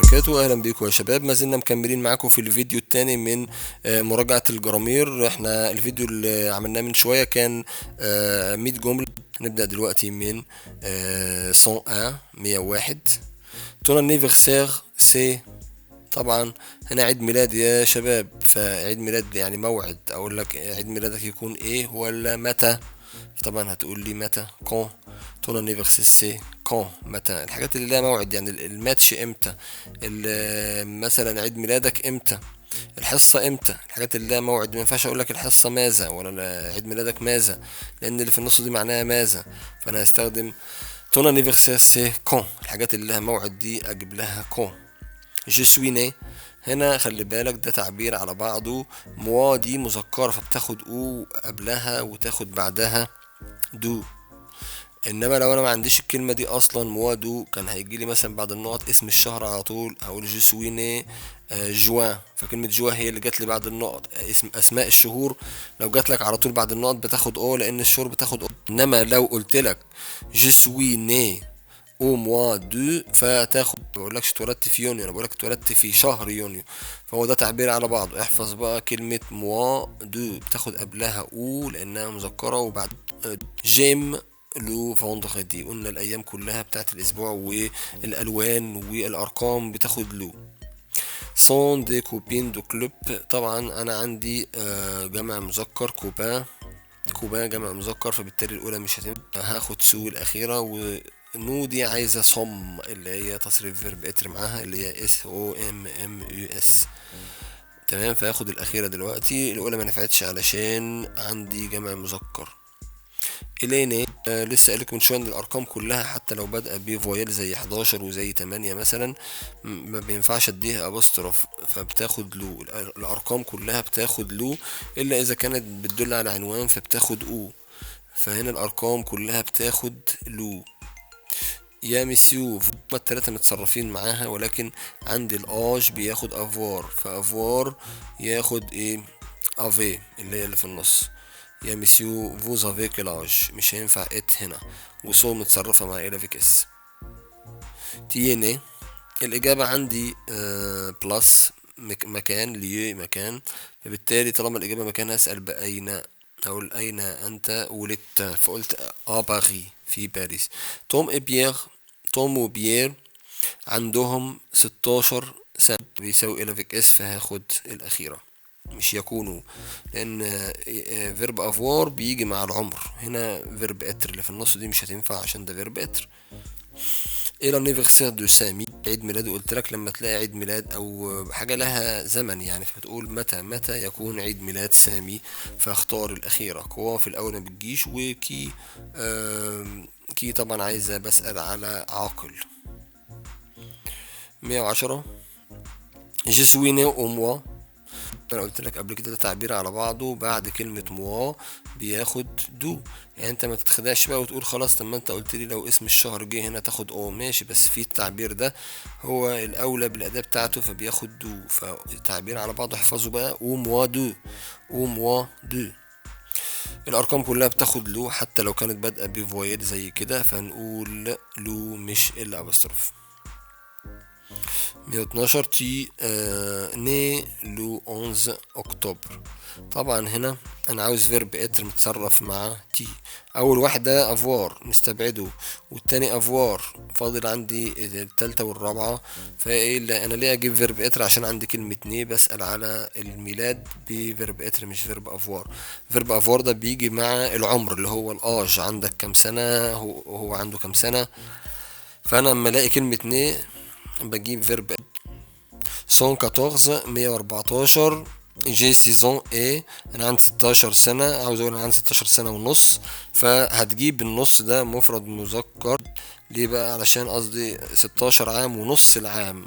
وبركاته. اهلا بيكم يا شباب، ما زلنا مكملين معاكم في الفيديو الثاني من مراجعة ال grammaire. احنا الفيديو اللي عملناه من شوية كان 100 جملة. نبدأ دلوقتي من 101 101. ton anniversaire c'est، طبعا هنا عيد ميلاد يا شباب، فعيد ميلاد يعني موعد. اقول لك عيد ميلادك يكون ايه ولا متى؟ طبعا هتقول لي متى، quand. ton anniversaire c'est quand، متى. الحاجات اللي لها موعد يعني الماتش امتى، مثلا عيد ميلادك امتى، الحصة امتى، الحاجات اللي لها موعد. ما ينفعش اقول لك الحصة ماذا ولا عيد ميلادك ماذا، لان اللي في النص دي معناها ماذا، فانا هستخدم ton anniversaire c'est quand. الحاجات اللي لها موعد دي اجيب لها quand. je suis né، هنا خلي بالك ده تعبير على بعضه، mois دي مذكرة فبتاخد au قبلها وتاخد بعدها de. انما لو انا ما عنديش الكلمة دي اصلا mois de، كان هيجي لي مثلا بعد النقط اسم الشهر على طول، هقول je suis né جوان، فكلمة جوان هي اللي جات لي بعد النقط. اسماء الشهور لو جات لك على طول بعد النقط بتاخد au، لان الشهور بتاخد au. انما لو قلت لك je suis né au mois de، فتاخد، ما بقولكش اتولدت في يونيو، انا بقولك اتولدت في شهر يونيو، فهو ده تعبير على بعضه. احفظ بقى كلمة mois de بتاخد قبلها au لانها مذكرة، وبعد j'aime le vendredi. قلنا الايام كلها بتاعت الاسبوع والالوان والارقام بتاخد le. sont des copines du club، طبعا انا عندي جمع مذكر copains، copains جمع مذكر، فبالتالي الاولى مش هتنفع، هاخد ce الاخيرة. و nous دي عايزة sommes اللي هي تصريف verbe être معاها اللي هي S O M M E S، تمام. فهاخد الأخيرة دلوقتي، الأولى ما نفعتش علشان عندي جمع مذكر. il est né لسه قايلك من شوية إن الأرقام كلها حتى لو بادئة ب voyelle زي 11 وزي 8 مثلا ما بينفعش أديها apostrophe، فبتاخد le. الأرقام كلها بتاخد le إلا إذا كانت بتدل على عنوان فبتاخد au، فهنا الأرقام كلها بتاخد le. يا مسيو هما التلاتة متصرفين معاها، ولكن عندي ال âge بياخد avoir، ف avoir ياخد ايه؟ avez اللي هي اللي في النص. يا monsieur vous avez quel âge، مش هينفع êtes هنا، و ce متصرفة مع il avec s. tu es né، الإجابة عندي place مكان، lieu مكان، فبالتالي طالما الإجابة مكان هسأل بأين، أقول أين أنت ولدت، فقلت à Paris في باريس. Tom et Pierre، توم وبيير عندهم 16 سنة، بيساوي ils avec s، فهاخد الأخيرة مش يكونوا، لأن verbe avoir بيجي مع العمر، هنا verbe être اللي في النص دي مش هتنفع عشان ده verbe être. est l'anniversaire de سامي، عيد ميلاده، قلت لك لما تلاقي عيد ميلاد أو حاجة لها زمن يعني، فبتقول متى يكون عيد ميلاد سامي، فاختار الأخيرة. quoi في الأول ما بتجيش، و qui qui طبعا عايزة بسأل على عاقل. 110 je suis né au mois، أنا قلت لك قبل كده ده تعبير على بعضه، بعد كلمة mois بياخد de، يعني أنت ما تتخدعش بقى وتقول خلاص طب ما أنت قلت لي لو اسم الشهر جه هنا تاخد au، ماشي، بس في التعبير ده هو الأولى بالأداة بتاعته فبياخد de، فالتعبير على بعضه احفظه بقى au mois de، au mois de. الأرقام كلها بتاخد le حتى لو كانت بادئة ب voyelle زي كده، فنقول le مش l apostrophe. 112 tu né le 11 اكتوبر، طبعا هنا انا عاوز verbe être متصرف مع tu، اول واحدة avoir مستبعده، والتاني avoir، فاضل عندي التالتة والرابعة، فايه اللي انا ليه اجيب verbe être؟ عشان عندي كلمة né بسأل على الميلاد ب verbe être مش verbe avoir. verbe avoir ده بيجي مع العمر اللي هو ال âge، عندك كام سنة، هو عنده كام سنة، فانا اما الاقي كلمة né بجيب verbe. 114 114 j'ai seize ans et، انا عندي 16 سنة، عاوز اقول انا عندي 16 سنة ونص، فهتجيب النص ده مفرد مذكر. ليه بقى؟ علشان قصدي 16 عام ونص العام،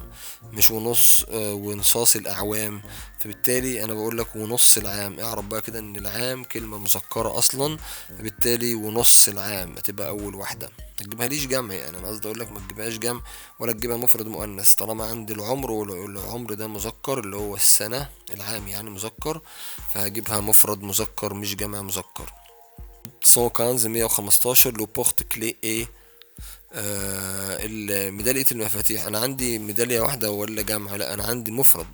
مش ونص ونصاص الاعوام، فبالتالي انا بقول لك ونص العام. اعرف بقى كده ان العام كلمة مذكرة اصلا، فبالتالي ونص العام هتبقى اول واحدة. ما تجيبهاليش جمع، يعني انا قصدي اقول لك ما تجيبهاش جمع ولا تجيبها مفرد مؤنث، طالما عندي العمر والعمر ده مذكر اللي هو السنة العام يعني مذكر، فهجيبها مفرد مذكر مش جمع مذكر. 115 115 le porte-clés est، ميدالية المفاتيح، أنا عندي ميدالية واحدة ولا جمع؟ لا أنا عندي مفرد.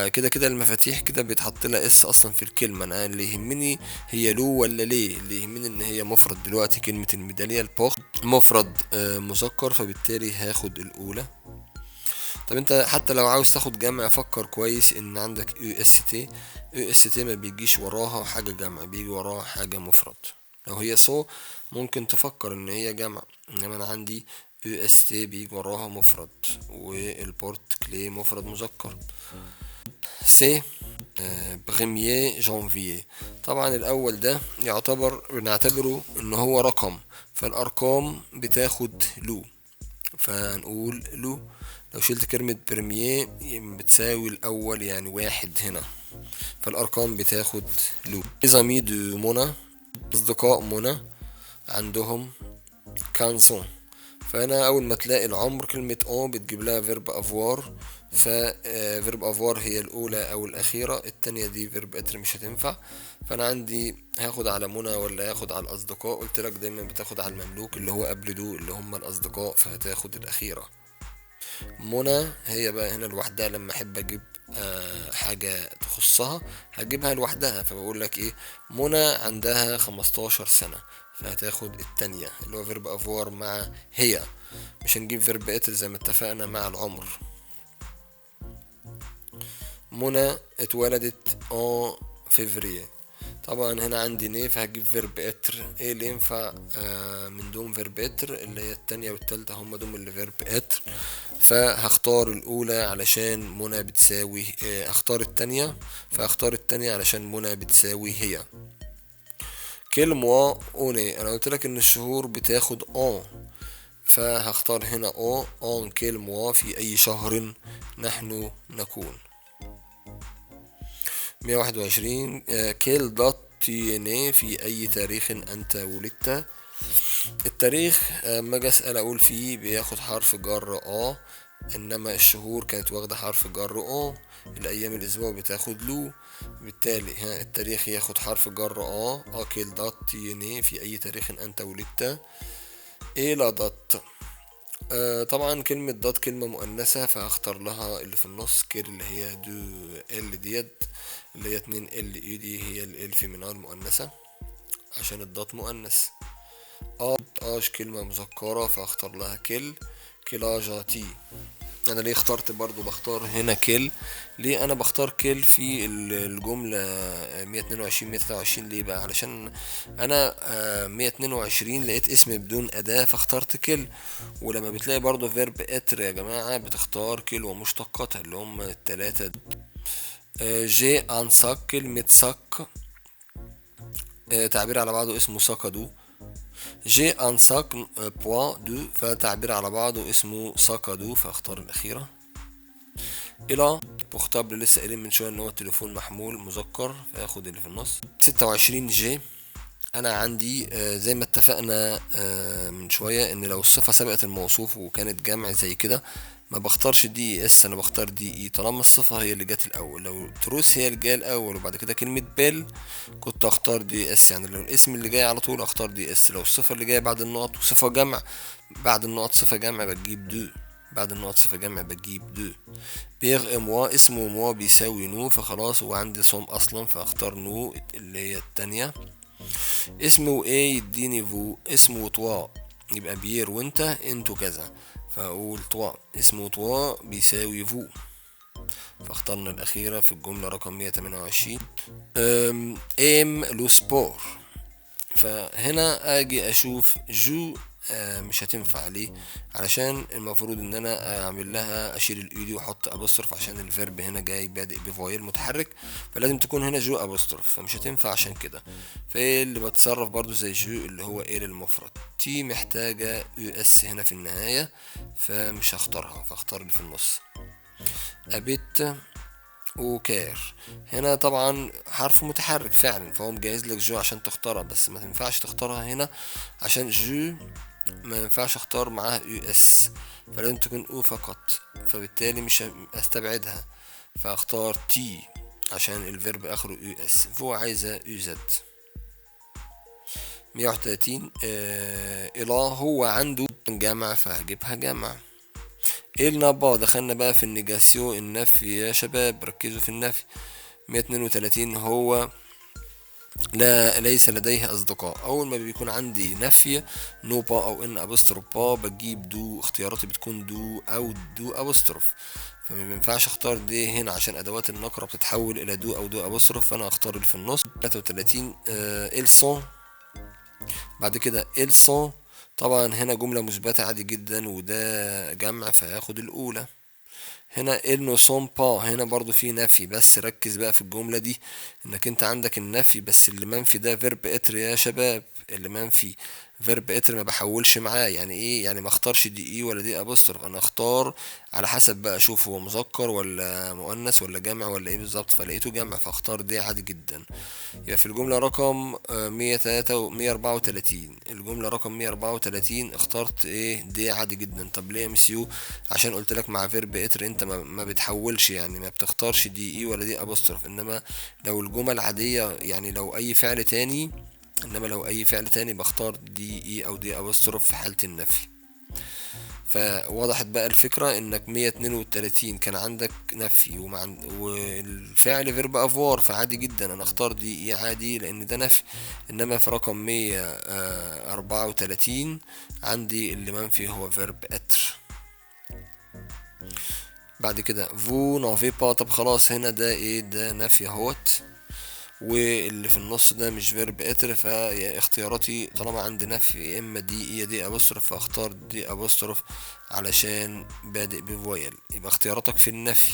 كده كده المفاتيح كده بيتحط لها s أصلا في الكلمة. أنا اللي يهمني هي le ولا les، اللي يهمني إن هي مفرد دلوقتي. كلمة الميدالية ال porte مفرد مذكر، فبالتالي هاخد الأولى. طب انت حتى لو عاوز تاخد جمع فكر كويس ان عندك e s t، e s t ما بيجيش وراها حاجة جمع، بيجي وراها حاجة مفرد. لو هي sont ممكن تفكر ان هي جمع، انما انا عندي e s t بيجي وراها مفرد، وال porte-clés مفرد مذكر. c'est premier janvier، طبعا الاول ده يعتبر بنعتبره ان هو رقم، فالارقام بتاخد le، فنقول le. لو شلت كلمة premier بتساوي الأول يعني واحد هنا، فالأرقام بتاخد le. Les amis de منى، أصدقاء منى عندهم quinze ans، فأنا أول ما تلاقي العمر كلمة ont بتجيب لها verbe avoir، ف verbe avoir هي الأولى أو الأخيرة، التانية دي verbe être مش هتنفع. فأنا عندي هاخد على منى ولا هاخد على الأصدقاء؟ قلت لك دايما بتاخد على المملوك اللي هو قبل de اللي هم الأصدقاء، فهتاخد الأخيرة. منى هي بقى هنا لوحدها، لما أحب أجيب حاجة تخصها هجيبها لوحدها، فبقول لك إيه، منى عندها 15 سنة، فهتاخد التانية اللي هو verbe avoir مع هي، مش هنجيب verbe être زي ما اتفقنا مع العمر. منى اتولدت en février، طبعا هنا عندي née فهجيب verbe être. ايه اللي ينفع من دون verbe être؟ اللي هي التانية والتالتة هم دول اللي verbe être، فهختار الأولى علشان منى بتساوي، اختار التانية، فاختار التانية علشان منى بتساوي هي. quel mois on est، انا قلت لك ان الشهور بتاخد en، فهختار هنا en، en quel mois في اي شهر نحن نكون. 121، quelle date tu es né، في اي تاريخ انت ولدت. التاريخ، اما اجي اسال اقول فيه بياخد حرف جر à، انما الشهور كانت واخده حرف جر en، الايام الاسبوع بتاخد le، بالتالي التاريخ ياخد حرف جر à، à quelle date tu es né في اي تاريخ انت ولدت. et la date، طبعا كلمة date كلمة مؤنثة، فهختار لها اللي في النص quelle اللي هي deux l ديت اللي هي 2 l e دي هي ال féminin المؤنثة عشان ال date مؤنث. âge كلمة مذكرة فاختار لها quel. quel âge as-tu، انا ليه اخترت برضو بختار هنا quel؟ ليه انا بختار quel في الجملة 122 123؟ ليه بقى؟ علشان انا 122 لقيت اسم بدون اداة فاخترت quel، ولما بتلاقي برضو verbe être يا جماعة بتختار quel ومشتقاتها اللي هم التلاتة. j'ai un sac، كلمة sac، تعبير على بعضه اسمه sac à dos. j'ai un sac point de، فتعبير على بعضه اسمه sac à dos، فاختار الأخيرة. il a portable لسه قايلين من شوية إن هو تليفون محمول مذكر، فاخد اللي في النص. 26 j'ai، أنا عندي زي ما اتفقنا من شوية إن لو الصفة سبقت الموصوف وكانت جمع زي كده ما بختارش d e s، أنا بختار d e طالما الصفة هي اللي جت الأول. لو trousse هي اللي جاية الأول وبعد كده كلمة belle كنت أختار d e s، يعني لو الاسم اللي جاي على طول أختار d e s، لو الصفة اللي جاية بعد النقط وصفة جمع بعد النقط صفة جمع بتجيب de، بعد النقط صفة جمع بتجيب de. Pierre et moi اسمه moi بيساوي nous، فخلاص هو عندي sommes أصلا فأختار nous اللي هي التانية. اسمه ايه يديني vous، اسمه toi يبقى بيير وانت انتو كذا، فأقول toi، اسمه toi بيساوي vous، فاخترنا الأخيرة في الجملة رقم 128. aime le sport، فهنا أجي أشوف je مش هتنفع ليه؟ علشان المفروض ان انا اعمل لها اشيل ال e دي واحط apostrophe عشان ال verbe هنا جاي بادئ ب voyelle متحرك، فلازم تكون هنا je apostrophe، فمش هتنفع عشان كده. فايه اللي بتصرف برضو زي je اللي هو il المفرد. tu محتاجة e s هنا في النهاية فمش هختارها، فاختار اللي في النص. habite au Caire، هنا طبعا حرف متحرك فعلا فهو مجهز لك je عشان تختارها، بس ما تنفعش تختارها هنا عشان je ما ينفعش اختار معاها e s، فلازم تكون e فقط، فبالتالي مش هستبعدها، فاختار tu عشان ال verbe اخره e s، فهو عايزه e z. 131 il a هو عنده جمع فهجيبها جمع. il n'a pas، دخلنا بقى في ال négation النفي يا شباب، ركزوا في النفي. 132 هو لا ليس لديه أصدقاء. أول ما بيكون عندي نفي ne pas أو n apostrophe pas بجيب de، اختياراتي بتكون de أو d apostrophe، فما ينفعش اختار des هنا عشان أدوات النكرة بتتحول إلى de أو d apostrophe، فأنا اختار اللي في النص. 33 ils sont، بعد كده ils sont طبعا هنا جملة مثبتة عادي جدا وده جمع فهياخد الأولى. هنا ils ne sont pas، هنا برضو في نفي، بس ركز بقى في الجملة دي انك انت عندك النفي بس اللي منفي ده verbe être يا شباب، اللي منفي verbe être ما بحولش معاه. يعني ايه؟ يعني ما اختارش d e ولا d apostrophe، انا اختار على حسب بقى اشوف هو مذكر ولا مؤنث ولا جمع ولا ايه بالظبط، فلقيته جمع فاختار des عادي جدا. يبقى في الجملة رقم مية تلاتة و مية أربعة وتلاتين، الجملة رقم 134 اخترت ايه؟ des عادي جدا. طب ليه يا مسيو؟ عشان قلت لك مع verbe être انت ما بتحولش، يعني ما بتختارش d e ولا d apostrophe، انما لو الجمل عادية يعني لو اي فعل تاني، انما لو اي فعل تاني بختار d e او d apostrophe في حالة النفي. فوضحت بقى الفكرة انك 132 كان عندك نفي والفعل verbe avoir، فعادي جدا انا اختار d e عادي لان ده نفي. انما في رقم مية، أربعة وتلاتين عندي اللي منفي هو verbe être. بعد كده vous n'avez pas، طب خلاص هنا ده ايه؟ ده نفي اهوت، واللي في النص ده مش verbe être، فاختياراتي طالما عندي نفي يا اما d e يا d apostrophe، فاختار d apostrophe علشان بادئ ب voyelle. يبقى اختياراتك في النفي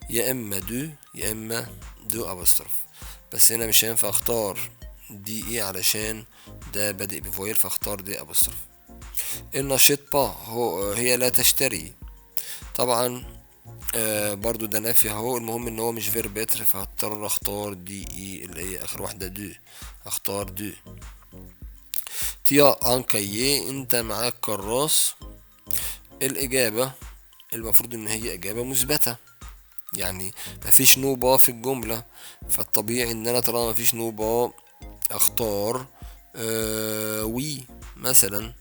يا اما de يا اما d apostrophe، بس هنا مش هينفع اختار d e علشان ده بادئ ب voyelle، فاختار d apostrophe. elle n'achète pas، هي لا تشتري، طبعا برضو ده نفي اهو، المهم ان هو مش verbe être فهضطر اختار d e اللي هي اخر واحده de، اختار de. tu as un cahier، انت معاك كراس. الاجابه المفروض ان هي اجابه مثبته، يعني مفيش ne pas في الجمله، فالطبيعي ان انا طالما مفيش ne pas اختار oui مثلا،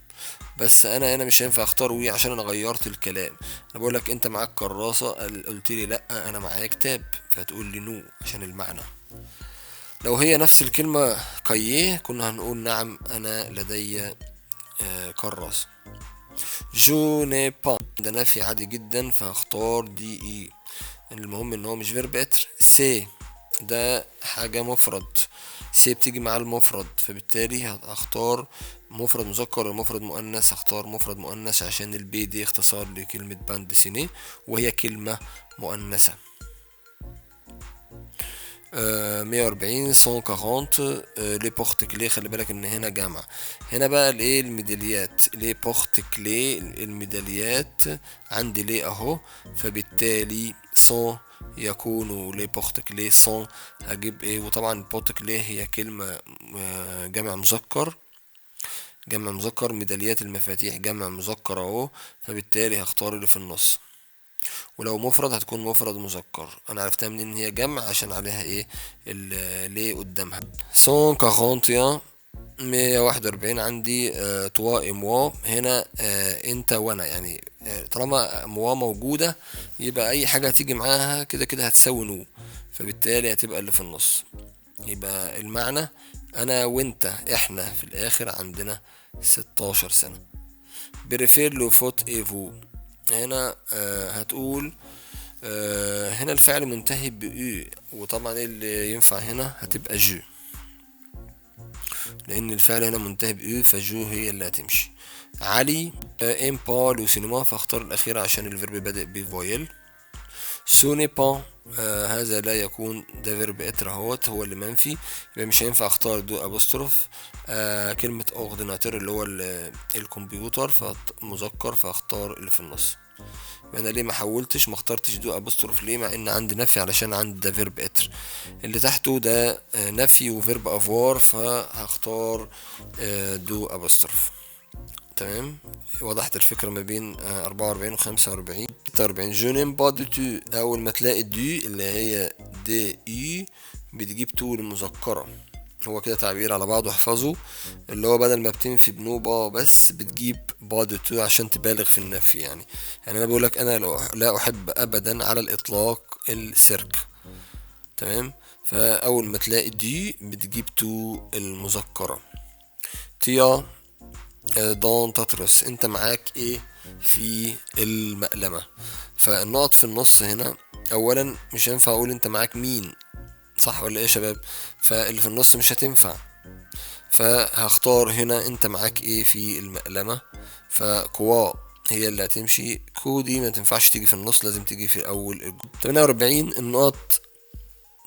بس انا هنا مش هينفع اختار oui عشان انا غيرت الكلام. انا بقول لك انت معاك كراسه، قلت لي لا انا معايا كتاب، فتقول لي non عشان المعنى. لو هي نفس الكلمه cahier كنا هنقول نعم انا لدي كراسه. je n'ai pas ده نفي عادي جدا فهختار d e، المهم ان هو مش verbe être. c'est ده حاجه مفرد، c'est بتيجي مع المفرد، فبالتالي هختار مفرد مذكر ولا مفرد مؤنث؟ هختار مفرد مؤنث عشان ال BD اختصار لكلمة bande dessinée وهي كلمة مؤنثة. 140 cent quarante، les porte-clés، خلي بالك ان هنا جمع، هنا بقى الايه؟ الميداليات، les porte-clés الميداليات عندي les اهو، فبالتالي sont يكون les porte-clés sont، هجيب ايه؟ وطبعا porte-clés هي كلمة، جمع مذكر، جمع مذكر، ميداليات المفاتيح جمع مذكر اهو، فبالتالي هختار اللي في النص. ولو مفرد هتكون مفرد مذكر. انا عرفتها منين ان هي جمع؟ عشان عليها ايه؟ les قدامها. cent quarante et un، 141 عندي، toi et moi، هنا، انت وانا، طالما moi موجودة يبقى اي حاجة هتيجي معاها كده كده هتساوي nous، فبالتالي هتبقى اللي في النص. يبقى المعنى انا وانت، احنا في الاخر عندنا 16 سنة. préfère le foot et vous، هنا، هتقول، هنا الفعل منتهي ب u، وطبعا ايه اللي ينفع هنا؟ هتبقى je، لان الفعل هنا منتهي ب u، ف je هي اللي هتمشي. علي، aime pas le cinéma، فاختار الاخير عشان ال verbe بادئ ب voyelle. ce n'est pas، هذا لا يكون، ده verbe être اهوت هو اللي منفي، يبقى مش هينفع اختار d apostrophe. كلمة ordinateur اللي هو الكمبيوتر فمذكر، فاختار اللي في النص. يبقى انا ليه ما حولتش، ما اخترتش d apostrophe ليه؟ مع ان عندي نفي علشان عندي ده verbe être. اللي تحته ده، نفي و verbe avoir، فهختار، d apostrophe. تمام، وضحت الفكرة ما بين، 44 و 45. 46 je n'aime pas du tout، أول ما تلاقي du اللي هي d u بتجيب tu المذكرة، هو كده تعبير على بعضه احفظه، اللي هو بدل ما بتنفي ب ne pas بس بتجيب pas du tout عشان تبالغ في النفي. يعني انا بقول لك انا لا احب ابدا على الاطلاق السيرك، تمام. فاول ما تلاقي du بتجيب tout المذكرة. tu as dans ta trousse، انت معاك ايه في المقلمة؟ فالنقط في النص هنا اولا مش هينفع اقول انت معاك مين، صح ولا ايه يا شباب؟ فاللي في النص مش هتنفع، فهختار هنا انت معاك ايه في المقلمة، ف quoi هي اللي هتمشي. que دي ما تنفعش تيجي في النص، لازم تيجي في اول الجملة. 48 النقط،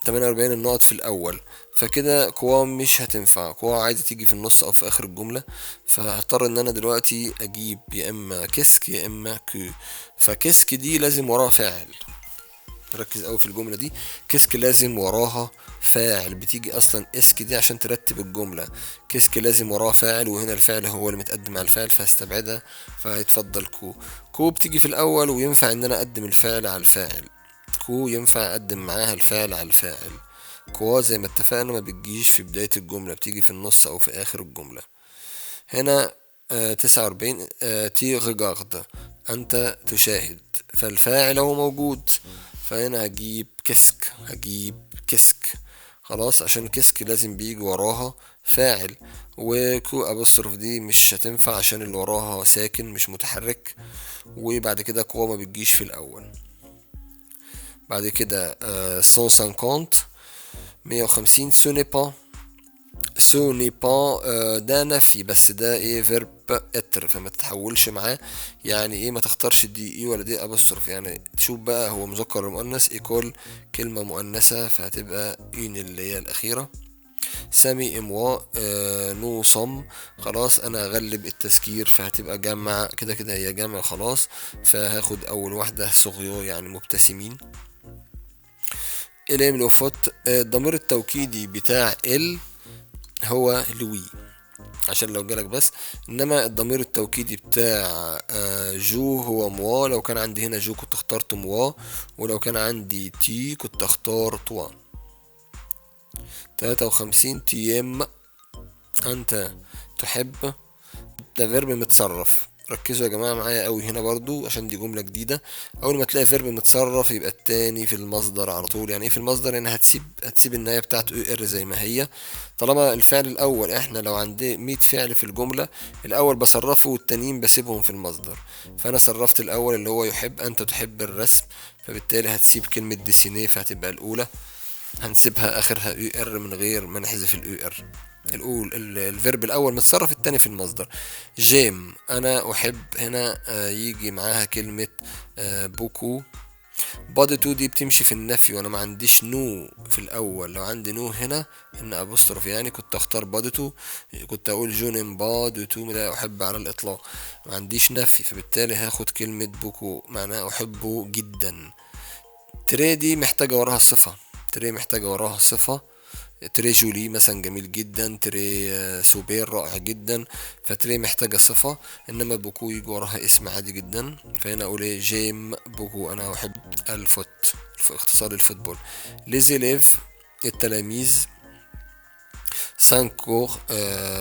48 النقط في الاول، فكده quoi مش هتنفع، quoi عايزة تيجي في النص او في اخر الجملة، فهضطر ان انا دلوقتي اجيب يا اما qu'est-ce que يا اما que. ف qu'est-ce que دي لازم وراها فاعل، ركز قوي في الجملة دي، qu'est-ce que لازم وراها فاعل، بتيجي اصلا est-ce que دي عشان ترتب الجملة، qu'est-ce que لازم وراها فاعل، وهنا الفعل هو اللي متقدم على الفاعل فهستبعدها، فهيتفضل que. que بتيجي في الاول وينفع ان انا اقدم الفعل على الفاعل، que ينفع اقدم معاها الفعل على الفاعل. quoi زي ما اتفقنا ما بتجيش في بداية الجملة، بتيجي في النص او في اخر الجملة. هنا 49، tu regardes انت تشاهد، فالفاعل هو موجود، فهنا هجيب qu'est-ce que، هجيب qu'est-ce que خلاص، عشان qu'est-ce que لازم بيجي وراها فاعل، و que apostrophe دي مش هتنفع عشان اللي وراها ساكن مش متحرك، وبعد كده quoi ما بتجيش في الاول. بعد كده، 150، 150، ce n'est pas، ce n'est pas، ده نفي بس ده ايه verbe être، فما تتحولش معاه، يعني ايه ما تختارش d e ولا d apostrophe، يعني تشوف بقى هو مذكر ولا مؤنث، école كلمة مؤنثة فهتبقى une اللي هي الأخيرة. سامي et moi، nous sommes، خلاص انا هغلب التذكير فهتبقى جمع، كده كده هي جمع خلاص، فهاخد اول واحدة souriants يعني مبتسمين. il aime le foot، الضمير التوكيدي بتاع il هو lui عشان لو جالك بس، انما الضمير التوكيدي بتاع، je هو moi، لو كان عندي هنا je كنت اخترت moi، ولو كان عندي tu كنت اختار toi. 53 tu aimes انت تحب، ده verbe متصرف، ركزوا يا جماعة معايا قوي هنا برضو عشان دي جملة جديدة. أول ما تلاقي verbe متصرف يبقى التاني في المصدر على طول. يعني إيه في المصدر؟ يعني هتسيب النهاية بتاعته e r زي ما هي. طالما الفعل الأول، إحنا لو عندي 100 فعل في الجملة، الأول بصرفه والتانيين بسيبهم في المصدر. فأنا صرفت الأول اللي هو يحب، أنت تحب الرسم، فبالتالي هتسيب كلمة dessiner فهتبقى الأولى، هنسيبها آخرها e r من غير ما نحذف ال e r. ال verbe الأول متصرف، التاني في المصدر. j'aime أنا أحب، هنا، يجي معاها كلمة، beaucoup. pas du tout دي بتمشي في النفي، وأنا ما عنديش ne في الأول. لو عندي ne هنا n apostrophe يعني كنت أختار pas du tout، كنت أقول je n'aime pas du tout، لا أحب على الإطلاق، ما عنديش نفي، فبالتالي هاخد كلمة beaucoup معناها أحبه جدا. très دي محتاجة وراها صفة، très محتاجة وراها صفة، très joli مثلا جميل جدا، très، سوبر رائع جدا، ف très محتاجة صفة، إنما beaucoup يجي وراها اسم عادي جدا. فهنا أقول إيه؟ j'aime beaucoup، أنا أحب ال foot، اختصار ال football. les élèves التلاميذ، cinq cours،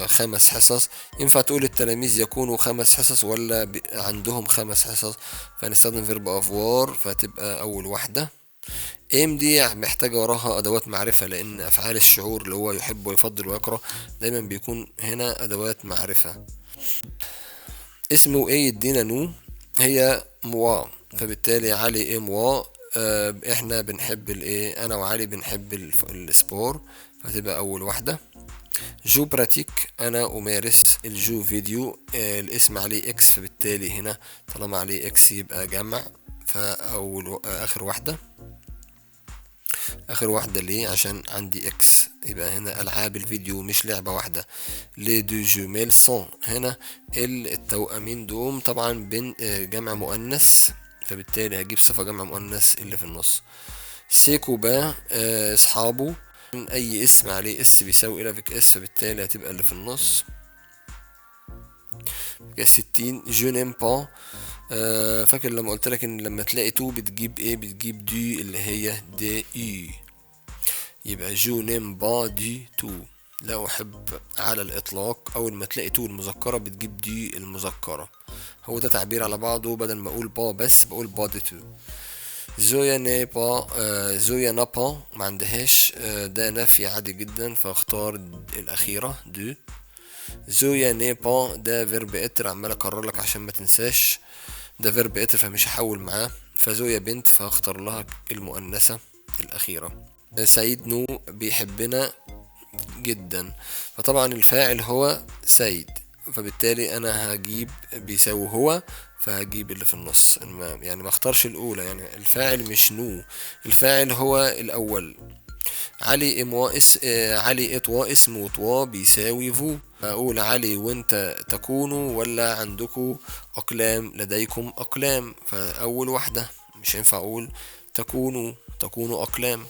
5 حصص. ينفع تقول التلاميذ يكونوا 5 حصص ولا عندهم 5 حصص؟ فنستخدم verbe avoir فتبقى أول واحدة. aime دي محتاجة وراها أدوات معرفة، لأن أفعال الشعور اللي هو يحب ويفضل ويكره دايما بيكون هنا أدوات معرفة. اسمه إيه يدينا nous؟ هي moi، فبالتالي علي et moi، إحنا بنحب الإيه؟ أنا وعلي بنحب ال sport، فهتبقى أول واحدة. je pratique أنا أمارس ال jeux vidéo، الاسم عليه x، فبالتالي هنا طالما عليه x يبقى جمع، فأول آخر واحدة. آخر واحدة ليه؟ عشان عندي x، يبقى هنا ألعاب الفيديو مش لعبة واحدة. les deux jumelles sont، هنا التوأمين دوم طبعا بين، جمع مؤنث، فبالتالي هجيب صفة جمع مؤنث اللي في النص. ses copains، أصحابه، أي اسم عليه s بيساوي il avec s، فبالتالي هتبقى اللي في النص. 60 je n'aime pas، فاكر لما قلت لك ان لما تلاقي tout بتجيب ايه؟ بتجيب du اللي هي d u، يبقى je n'aime pas du tout، لا أحب على الإطلاق. أول ما تلاقي tout المذكرة بتجيب du المذكرة، هو ده تعبير على بعضه، بدل ما أقول pas بس بقول pas du tout. زويا n'est pas، زويا n'a pas ما عندهاش، ده نفي عادي جدا فاختار الأخيرة de. زويا n'est pas ده verbe être، عمال أكرر لك عشان ما تنساش، ده verbe être فمش هحول معاه، فزويا بنت فاختار لها المؤنثة الأخيرة. سعيد nous بيحبنا جدا، فطبعا الفاعل هو سعيد، فبالتالي انا هجيب بيساوي هو، فهجيب اللي في النص، يعني ما اختارش الاولى، يعني الفاعل مش nous، الفاعل هو الاول. علي et moi اس، علي et toi اسم و toi بيساوي vous. اقول علي وانت تكونوا ولا عندكوا اقلام، لديكم اقلام، فاول واحدة مش هينفع اقول تكونوا، تكونوا اقلام.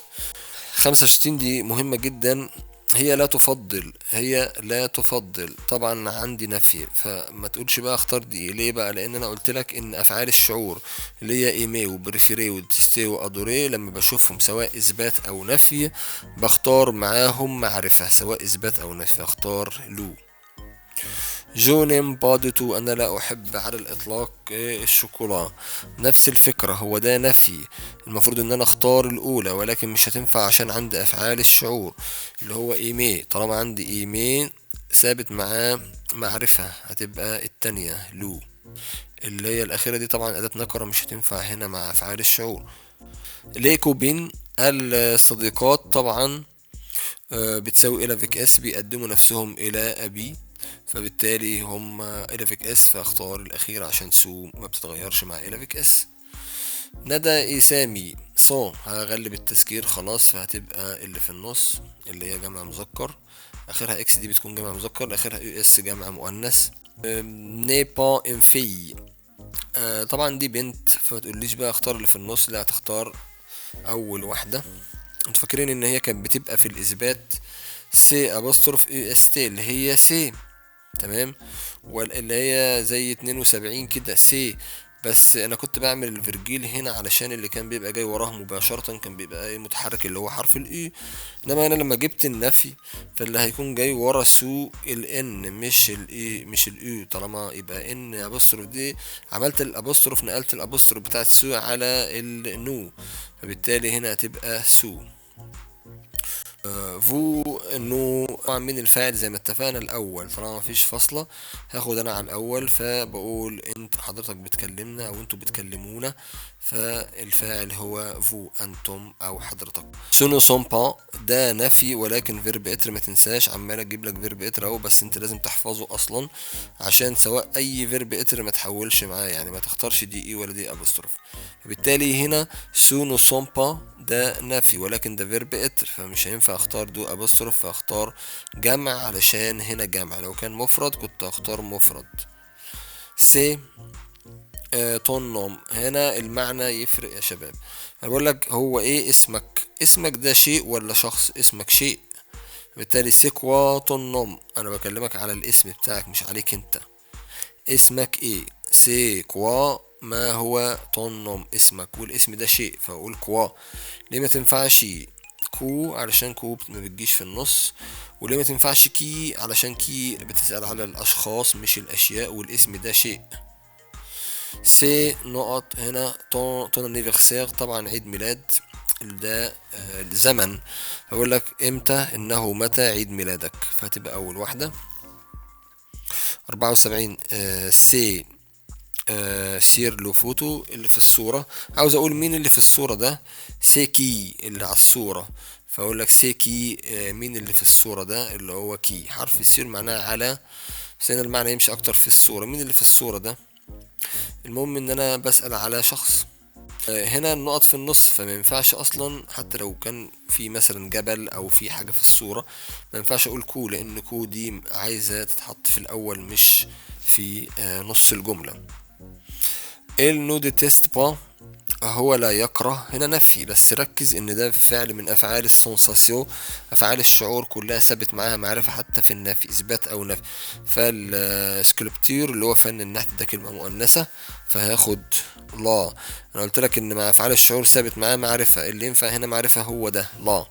65 دي مهمة جدا، هي لا تفضل، هي لا تفضل، طبعا عندي نفي، فما تقولش بقى اختار دي. ليه بقى؟ لان انا قلت لك ان افعال الشعور اللي هي aimer و préférer و détester و adorer لما بشوفهم سواء اثبات او نفي بختار معاهم معرفة، سواء اثبات او نفي اختار le. je n'aime pas du tout، انا لا احب على الاطلاق الشوكولا، نفس الفكرة، هو ده نفي، المفروض ان انا اختار الاولى، ولكن مش هتنفع عشان عندي افعال الشعور اللي هو aimer، طالما عندي aimer ثابت معاه معرفة هتبقى التانية le، اللي هي الاخيرة دي طبعا اداة نكرة مش هتنفع هنا مع افعال الشعور. les copines الصديقات طبعا، بتساوي elles avec s، بيقدموا نفسهم الى ابي، فبالتالي هم elles avec s، فاختار الاخير عشان se ما بتتغيرش مع elles avec s. ندى et سامي sont، هغلب التذكير خلاص، فهتبقى اللي في النص اللي هي جمع مذكر، اخرها x دي بتكون جمع مذكر، اخرها e s جمع مؤنث. n'est pas une fille، طبعا دي بنت، فما تقوليش بقى اختار اللي في النص، لا هتختار اول واحده. انتوا فاكرين ان هي كانت بتبقى في الاثبات c apostrophe e s t اللي هي c'est، تمام، واللي هي زي 72 كده c'est، بس انا كنت بعمل ال virgule هنا علشان اللي كان بيبقى جاي وراه مباشرة كان بيبقى ايه متحرك اللي هو حرف ال u، انما انا لما جبت النفي فاللي هيكون جاي ورا ce ال n مش ال e، مش ال u، طالما يبقى n apostrophe دي عملت ال apostrophe، نقلت ال apostrophe بتاعت ce على ال nous، فبالتالي هنا هتبقى ce. vous nous طبعا مين الفاعل زي ما اتفقنا الاول، طالما مفيش فاصلة هاخد انا على الاول، فبقول انت حضرتك بتكلمنا او انتوا بتكلمونا، فالفاعل هو vous انتم او حضرتك. ce ne sont pas ده نفي، ولكن verbe être ما تنساش، عمال اجيب لك verbe être اهو، بس انت لازم تحفظه اصلا عشان سواء اي verbe être ما تحولش معاه، يعني ما تختارش d e ولا d apostrophe. فبالتالي هنا ce ne sont pas ده نفي، ولكن ده verbe être، فمش هينفع اختار d apostrophe، فاختار جمع علشان هنا جمع، لو كان مفرد كنت اختار مفرد. c'est ton nom، هنا المعنى يفرق يا شباب، انا بقول لك هو ايه اسمك، اسمك ده شيء ولا شخص؟ اسمك شيء، بالتالي c'est quoi ton nom، انا بكلمك على الاسم بتاعك مش عليك انت، اسمك ايه؟ c'est quoi ما هو ton nom، اسمك، والاسم ده شيء فاقول quoi. ليه ما تنفعش que؟ علشان que ما بتجيش في النص. وليه ما تنفعش qui؟ علشان qui بتسأل على الأشخاص مش الأشياء، والاسم ده شيء. c'est نقط هنا ton anniversaire، طبعا عيد ميلاد ده، الزمن، هقول لك امتى، انه متى عيد ميلادك، فهتبقى اول واحدة. 74، c'est sur la photo اللي في الصورة، عاوز اقول مين اللي في الصورة ده، c'est qui اللي على الصورة، فاقول لك c'est qui، مين اللي في الصورة ده اللي هو qui، حرف ال sur معناها على، بس هنا المعنى يمشي اكتر في الصورة، مين اللي في الصورة ده. المهم ان انا بسأل على شخص. هنا النقط في النص، فما ينفعش اصلا حتى لو كان في مثلا جبل او في حاجة في الصورة ما ينفعش اقول que، لان que دي عايزة تتحط في الاول مش في نص الجملة. il ne déteste pas هو لا يكره، هنا نفي، بس ركز ان ده فعل من افعال ال sensations، افعال الشعور كلها ثابت معاها معرفة حتى في النفي، اثبات او نفي. فال sculpture اللي هو فن النحت ده كلمة مؤنثة، فهاخد la. انا قلت لك ان مع افعال الشعور ثابت معاها معرفة، اللي ينفع هنا معرفة هو ده la.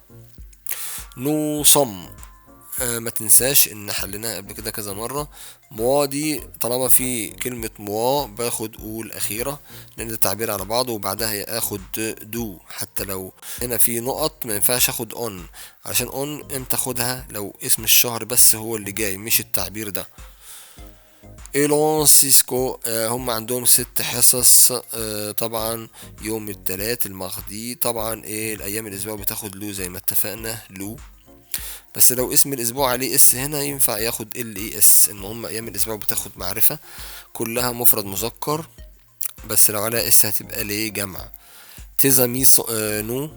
nous sommes، ما تنساش ان حليناها قبل كده كذا مرة. moi دي طالما في كلمة moi باخد e الأخيرة لأن ده تعبير على بعضه، وبعدها اخد de. حتى لو هنا في نقط ما ينفعش اخد on، عشان on امتى اخدها؟ لو اسم الشهر بس هو اللي جاي مش التعبير ده. ils ont six cours، هم عندهم 6 حصص، طبعا يوم التلات ال mardi. طبعا ايه الايام الاسبوع بتاخد le زي ما اتفقنا le، بس لو اسم الاسبوع عليه s هنا ينفع ياخد l e s، ان هم ايام الاسبوع بتاخد معرفة كلها مفرد مذكر، بس لو عليها s هتبقى les جمع. tes amis nous،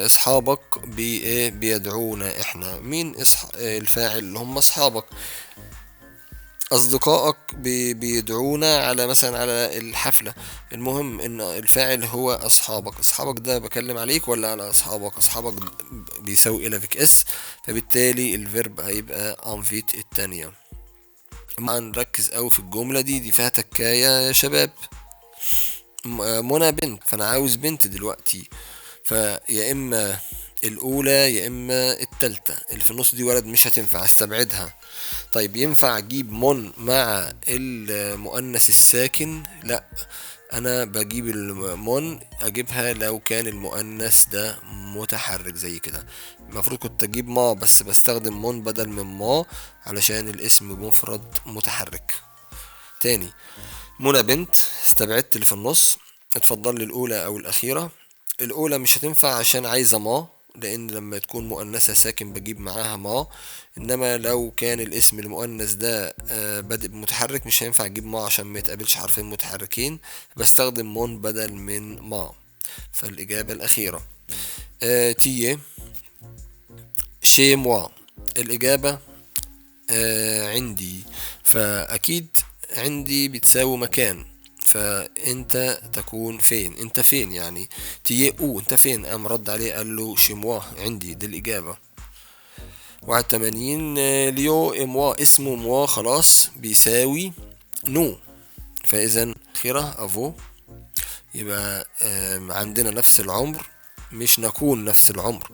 اصحابك بي ايه بيدعونا احنا. مين الفاعل؟ اللي هم اصحابك، اصدقائك بيدعونا على مثلا على الحفلة. المهم ان الفاعل هو اصحابك. اصحابك ده بكلم عليك ولا على اصحابك؟ اصحابك بيساوي ils avec s، فبالتالي ال verbe هيبقى invitent التانية. هنركز قوي في الجملة دي، دي فيها تكاية يا شباب. منى بنت، فانا عاوز بنت دلوقتي، فيا اما الاولى يا اما التالتة، اللي في النص دي ولد مش هتنفع استبعدها. طيب ينفع اجيب mon مع المؤنث الساكن؟ لا، انا بجيب ال mon اجيبها لو كان المؤنث ده متحرك زي كده. المفروض كنت اجيب ma، بس بستخدم mon بدل من ma علشان الاسم مفرد متحرك. تاني، منى بنت، استبعدت اللي في النص، اتفضل لي الاولى او الاخيرة. الاولى مش هتنفع عشان عايزة ma، لان لما تكون مؤنثة ساكن بجيب معاها ma، انما لو كان الاسم المؤنث ده، بادئ بمتحرك مش هينفع اجيب ma عشان ما يتقابلش حرفين متحركين، بستخدم mon بدل من ma. فالاجابة الاخيرة. tu es chez moi، الاجابة، عندي، فاكيد عندي بتساوي مكان، فانت تكون فين؟ انت فين يعني؟ tu es où، انت فين؟ قام رد عليه قال له chez moi، عندي، دي الاجابة. 81، Léo et moi، اسمه moi خلاص بيساوي nous، فاذا خيرة avons، يبقى، عندنا نفس العمر مش نكون نفس العمر.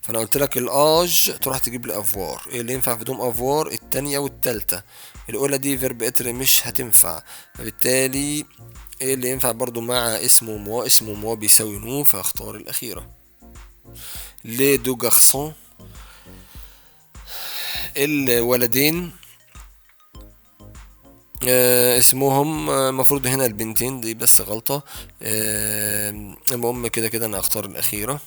فانا قلت لك ال âge تروح تجيب لي avoir. ايه اللي ينفع في دوم avoir؟ التانية والتالتة، الاولى دي verbe être مش هتنفع، فبالتالي ايه اللي ينفع برضو مع اسمه moi؟ اسمه moi بيساوي nous، فاختار الاخيرة. les deux garçons، الولدين، اسمهم، المفروض هنا البنتين، دي بس غلطة. المهم كده كده انا هختار الاخيرة.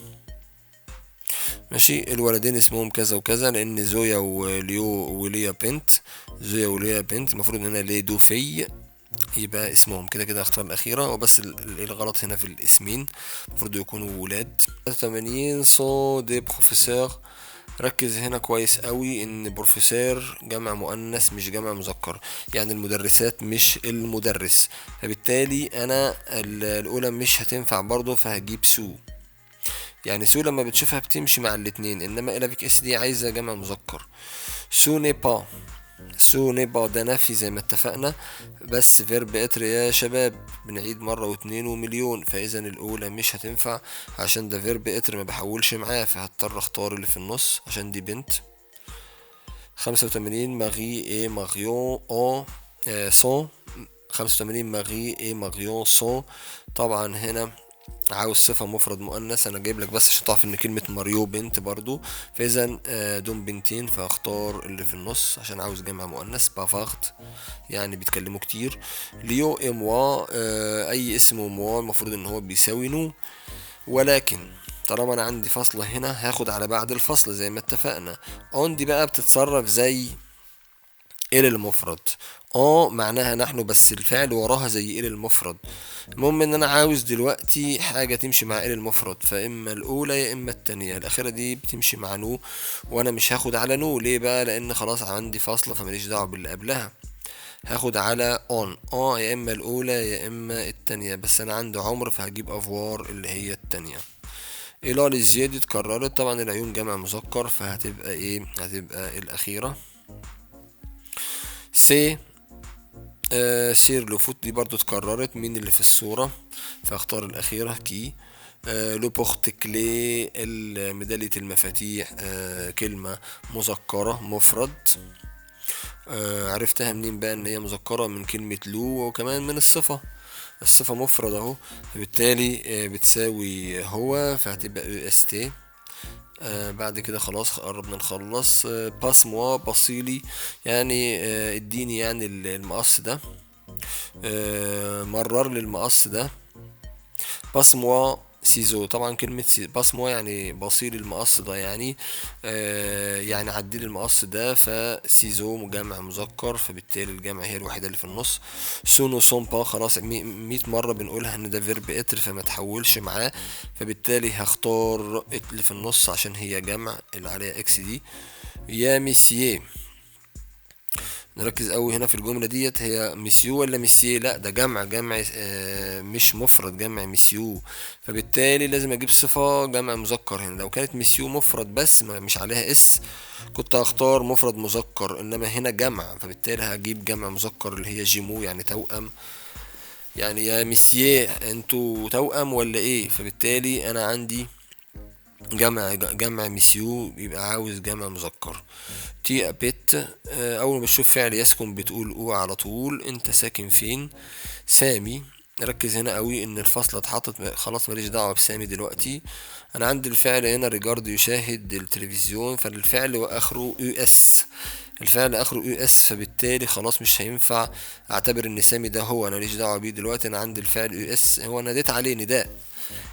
ماشي، الولدين اسمهم كذا وكذا، لان زويا وليو وليا بنت، زويا وليا بنت، المفروض هنا les deux filles يبقى اسمهم كده كده هختار الأخيرة. وبس الغلط هنا في الاسمين، المفروض يكونوا ولاد. 83 sont des professeurs، ركز هنا كويس قوي ان بروفيسور جمع مؤنث مش جمع مذكر، يعني المدرسات مش المدرس، فبالتالي انا الاولى مش هتنفع برضو، فهجيب ce. يعني ce لما بتشوفها بتمشي مع الاتنين، انما ils avec s دي عايزه جمع مذكر. ce n'est pas، ce n'est pas ده نفي زي ما اتفقنا، بس verbe être يا شباب بنعيد مرة واتنين ومليون، فإذا الأولى مش هتنفع عشان ده verbe être ما بحولش معاه، فهضطر اختار اللي في النص عشان دي بنت. 85 Marie et Marion ont، sont، 85 Marie et Marion sont. طبعا هنا عاوز صفة مفرد مؤنث، أنا جايب لك بس عشان تعرف إن كلمة ماريو بنت برضو، فإذا، دول بنتين، فاختار اللي في النص عشان عاوز جمع مؤنث. bavardes يعني بيتكلموا كتير. Léo et moi، أي اسم moi المفروض إن هو بيساوي nous، ولكن طالما أنا عندي فصل هنا هاخد على بعد الفصل زي ما اتفقنا. on دي بقى بتتصرف زي il المفرد، on معناها نحن بس الفعل وراها زي il المفرد. المهم ان انا عاوز دلوقتي حاجة تمشي مع il المفرد، فاما الاولى يا اما التانية، الاخيرة دي بتمشي مع nous، وانا مش هاخد على nous. ليه بقى؟ لان خلاص عندي فاصلة فماليش دعوة باللي قبلها، هاخد على on، يا اما الاولى يا اما التانية، بس انا عندي عمر فهجيب avoir اللي هي التانية. elle a les yeux دي اتكررت، طبعا العيون جمع مذكر فهتبقى ايه؟ هتبقى الاخيرة. c'est، sur la photo دي برضو اتكررت، مين اللي في الصورة؟ فاختار الأخيرة qui. le porte-clés ميدالية المفاتيح، كلمة مذكرة مفرد. عرفتها منين بقى ان هي مذكرة؟ من كلمة le وكمان من الصفة، الصفة مفرد اهو، فبالتالي بتساوي هو، فهتبقى e s t. بعد كده خلاص قربنا نخلص. passe-moi، باصيلي يعني، اديني يعني المقص ده، مرر لي المقص ده. passe-moi ciseaux، طبعا كلمة passe-moi يعني باصيلي المقص ده، يعني عديلي المقص ده، ف ciseaux جمع مذكر، فبالتالي الجمع هي الوحيدة اللي في النص. ce ne sont pas، خلاص 100 مرة بنقولها ان ده verbe être فما تحولش معاه، فبالتالي هختار اللي في النص عشان هي جمع اللي عليها x دي. يا ميسيي، نركز قوي هنا في الجملة ديت، هي مسيو ولا ميسيي؟ لا ده جمع، جمع، مش مفرد، جمع مسيو، فبالتالي لازم اجيب صفة جمع مذكر هنا. لو كانت مسيو مفرد بس مش عليها s كنت هختار مفرد مذكر، انما هنا جمع فبالتالي هجيب جمع مذكر اللي هي jumeaux يعني توأم، يعني يا ميسيي انتوا توأم ولا ايه؟ فبالتالي انا عندي جمع مسيو يبقى عاوز جمع مذكر. tu habites، اول ما بتشوف فعل يسكن بتقول où على طول. انت ساكن فين؟ سامي. ركز هنا قوي ان الفصل اتحطت، خلاص ماليش دعوه بسامي دلوقتي. انا عندي الفعل هنا regarde يشاهد التلفزيون، فالفعل واخره e s، الفعل اخره e s، فبالتالي خلاص مش هينفع اعتبر ان سامي ده هو، انا ماليش دعوه بيه دلوقتي، انا عندي الفعل e s، هو ناديت عليه نداء.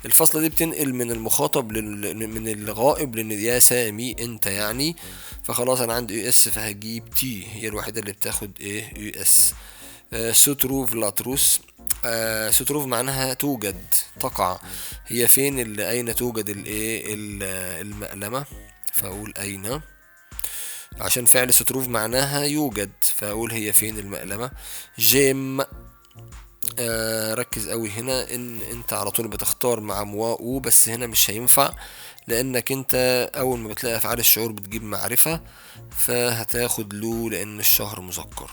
الفصلة دي بتنقل من المخاطب من الغائب لان يا سامي انت يعني، فخلاص انا عندي e s فهجيب tu، هي الوحيدة اللي بتاخد ايه e s. se trouve la trousse، se trouve معناها توجد، تقع، هي فين اللي اين توجد الايه المقلمة، فاقول اين، عشان فعل se trouve معناها يوجد، فاقول هي فين المقلمة. j'aime، ركز قوي هنا ان انت على طول بتختار مع moi où، بس هنا مش هينفع لانك انت اول ما بتلاقي افعال الشعور بتجيب معرفة، فهتاخد le لان الشهر مذكر.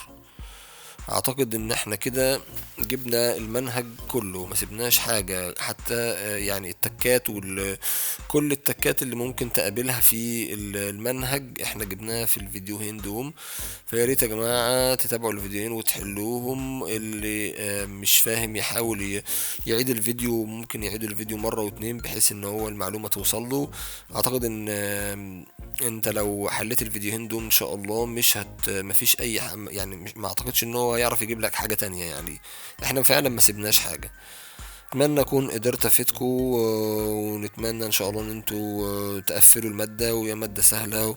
اعتقد ان احنا كده جبنا المنهج كله، ما سيبناش حاجة، حتى يعني التكات كل التكات اللي ممكن تقابلها في المنهج احنا جبناها في الفيديوهين دوم. فيا ريت يا جماعة تتابعوا الفيديوهين وتحلوهم، اللي مش فاهم يحاول يعيد الفيديو، ممكن يعيد الفيديو مرة واتنين بحيث ان هو المعلومة توصل له. اعتقد ان انت لو حليت الفيديوهين دول ان شاء الله مش هت، مفيش اي يعني مش، ما اعتقدش ان هو يعرف يجيب لك حاجة تانية، يعني احنا فعلا ما سيبناش حاجة. اتمنى اكون قدرت افيدكم، ونتمنى ان شاء الله ان انتوا تقفلوا المادة، وهي مادة سهلة،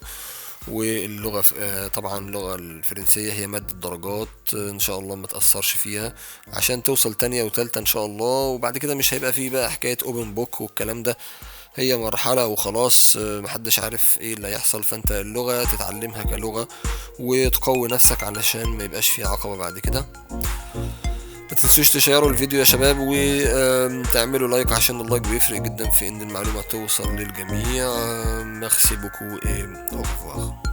واللغة طبعا اللغة الفرنسية هي مادة درجات، ان شاء الله ما تأثرش فيها عشان توصل تانية وتالتة ان شاء الله. وبعد كده مش هيبقى فيه بقى حكاية open book والكلام ده، هي مرحلة وخلاص، محدش عارف ايه اللي هيحصل، فانت اللغة تتعلمها كلغة وتقوي نفسك علشان ما يبقاش فيه عقبة بعد كده. ما تنسوش تشيروا الفيديو يا شباب، وتعملوا like عشان ال like بيفرق جدا في ان المعلومة توصل للجميع. merci beaucoup et au revoir.